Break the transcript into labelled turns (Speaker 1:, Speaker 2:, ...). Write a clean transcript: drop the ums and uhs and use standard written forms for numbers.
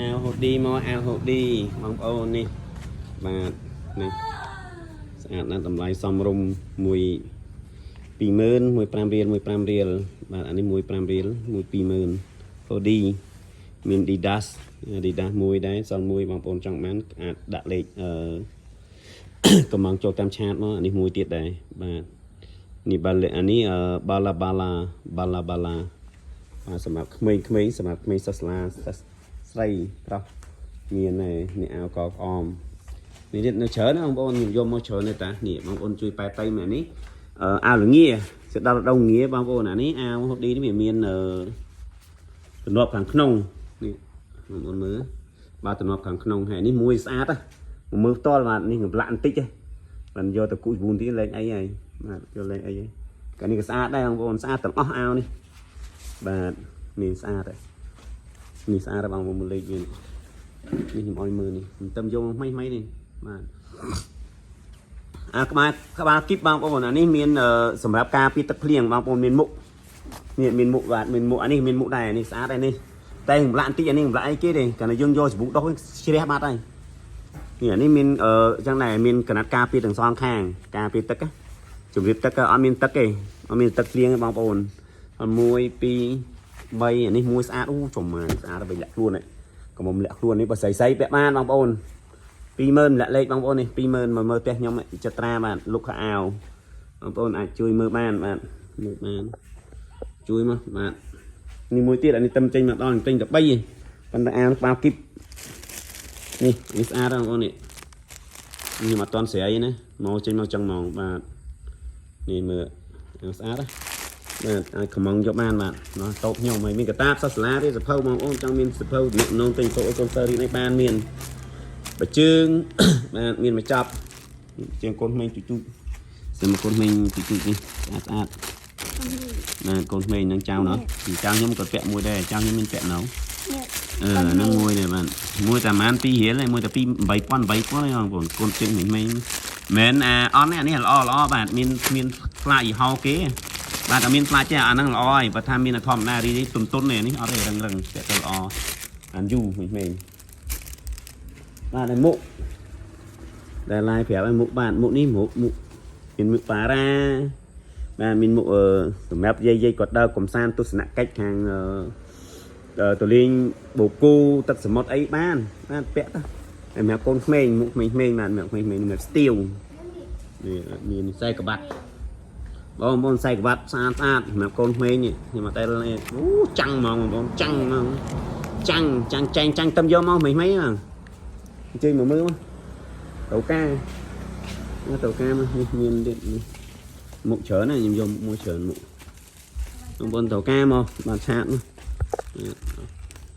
Speaker 1: អាវ hoodie មកអាវ hoodie បងប្អូននេះបាទនេះស្អាតណាស់តម្លៃសមរម្យមួយ20000មួយ5រៀលមួយ5រៀលបាទអានេះមួយ5រៀលមួយ20000 hoodie មាន Adidas Adidas មួយដែរសល់មួយបងប្អូនចង់បានអាចដាក់លេខអឺ កំងចូលតាម chat មកអានេះមួយទៀតដែរបាទនេះបាល់អានេះអឺបាឡាបាឡាបាឡាបាឡាបាទសម្រាប់ក្មេងៗសម្រាប់ក្មេងសិស្សសាលាសិស្សស្រីប្រុសមានហើយនេះអាវកក្អមនេះទៀតនៅច្រើនណាបងប្អូនខ្ញុំយកមកច្រើនទេតានេះបងប្អូនជួយប៉ែតៃមែននេះអឺអាវលងាទៅដល់រដូវងាបងប្អូនអានេះអាវ hoodie នេះវាមានអឺទំនាប់ខាងក្នុងនេះបងប្អូនមើលបាទទំនាប់ខាងក្នុងហើយនេះមួយស្អាតណាមើលផ្ទាល់បាទនេះកំឡាក់បន្តិចទេបាទយកទៅគូសបួនទៀតលេងអីហើយបាទយកលេងអីហើយកាលនេះក៏ស្អាតដែរបងប្អូនស្អាតទាំងអស់អាវនេះបាទនេះស្អាតហើយនេះស្អាតដែរបងប្អូនមើលលេខវានេះនេះខ្ញុំអោយមើលនេះខ្ញុំទៅយកមកថ្មីថ្មីនេះបាទអាក្បាលក្បាលគីបបងប្អូនអានេះមានសម្រាប់ការពារទឹកភ្លៀងបងប្អូនមានមុខនេះមានមុខបាទមានមុខអានេះមានមុខដែរនេះស្អាតដែរនេះតែកម្លាក់បន្តិចអានេះកម្លាក់អីគេទេកាលណាយើងយកសាប៊ូដុសជ្រះបាត់ហើយនេះអានេះមានអឺចឹងដែរមានកណាត់ការពារទាំងសងខាងការពារទឹកជំរាបទឹកអត់មានទឹកទេអត់មានទឹកភ្លៀងទេបងប្អូន1 2 3អានេះមួយស្អាតអូចំម៉ានស្អាតដល់បីលាក់ខ្លួននេះកុំលាក់ខ្លួននេះបើស្រីស្រីពាក់បានបងប្អូន20000លាក់លេខបងប្អូននេះ20000មកមើលផ្ទះខ្ញុំចត្រាបាទលុកខោអាវបងប្អូនអាចជួយមើលបានបាទមើលបានជួយមកបាទនេះមួយទៀតអានេះតំចេញមកដល់ទិញតែ3ឯងប៉ុន្តែអាវក្បាលគីបនេះនេះស្អាតបងប្អូននេះខ្ញុំអត់តន់ស្រីណាមកចេញមកចឹងមកបាទនេះមើលស្អាតណាបាទឲ្យកំងយកបានបាទណោះតូបខ្ញុំហើយមានកតាបសាសាឡាទេសភៅបងប្អូនចង់មានសភៅអ្នកនងទិញសភៅឲ្យកូនសិស្សរៀនឲ្យបានមានបើជើង បាទមានមកចាប់ជាងកូនក្មេងទូចទូចសិមកូនក្មេងទូចទូចនេះស្អាតស្អាតបាទកូនក្មេងនឹងចៅណោះចៅខ្ញុំក៏ពាក់មួយដែរចៅខ្ញុំមានពាក់ណៅ
Speaker 2: នេះ
Speaker 1: អឺហ្នឹងមួយដែរបាទមួយតែប្រហែល2រៀលឯងមួយតែ2 8000 8000ឯងបងប្អូនកូនជើងក្មេងៗមិនអាអន់នេះអានេះល្អល្អបាទមានមានផ្លាកយីហោគេបាទតែមានផ្លាកចេះអាហ្នឹងល្អហើយបើថាមានធម្មតារីនេះទុនទុននេះនេះអត់ទេរឹងរឹងពាក់ទៅល្អអានយូរក្មេងៗបាទហើយមុខដែលឡាយប្រាប់ឲ្យមុខបាទមុខនេះមុខមុខមានមុខប៉ារ៉ាបាទមានមុខអឺសម្រាប់យាយយាយគាត់ដើរកំសាន្តទស្សនកិច្ចខាងអឺ តលេងបូកូទឹកសមុទ្រអីបានបានពាក់ទៅហើយសម្រាប់កូនក្មេងមុខក្មេងៗបាទសម្រាប់ក្មេងៗសម្រាប់ស្ទាវនេះមានខ្សែក្បាត់បងប្អូនខ្សែក្បាត់ស្អាតស្អាតសម្រាប់កូនក្មេងនេះខ្ញុំអត់ដែលអូចាំងហ្មងបងប្អូនចាំងហ្មងចាំងចាំងចែងចាំងតំយកមកមិនមិនហ្នឹងអញ្ជើញមកមើលមកទៅការទៅការមកនេះមានទៀតនេះមុខច្រើនណាខ្ញុំយកមួយច្រើនមុខបងប្អូនទៅការមកបាទ chat មក